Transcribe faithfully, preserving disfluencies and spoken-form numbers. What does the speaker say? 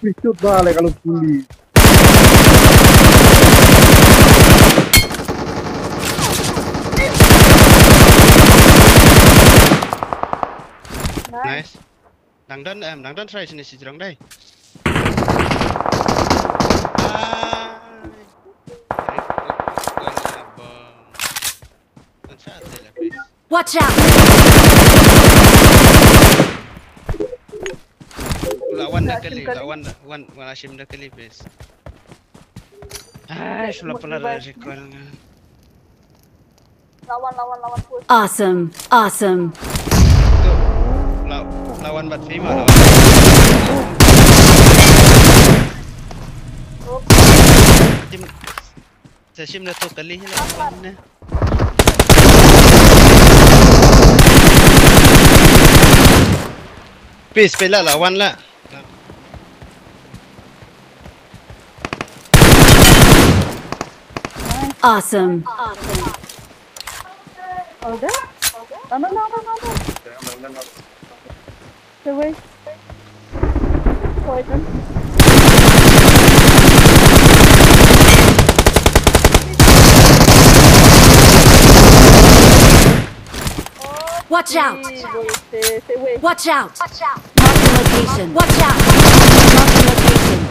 Pistol ba le ka long puli. Nice. Dang don em, dang don try sini si jrong dai. Ai. Watch out! La wan da kali, la wan da, wan, wan la shim da kali, please. Ai, sula pala da recoil nga. Lawan, lawan, lawan, push. Awesome, awesome. Tu, la, lawan bat fima, lawan. Shim, sa shim da tu kali hi la, lawan ne. Peace, pela la, wan la. Awesome. All good? No, no, no, no, no, no. Stay away. Poison. Watch out! Stay, stay away. Watch out! Mark the location. Watch out! Mark the location.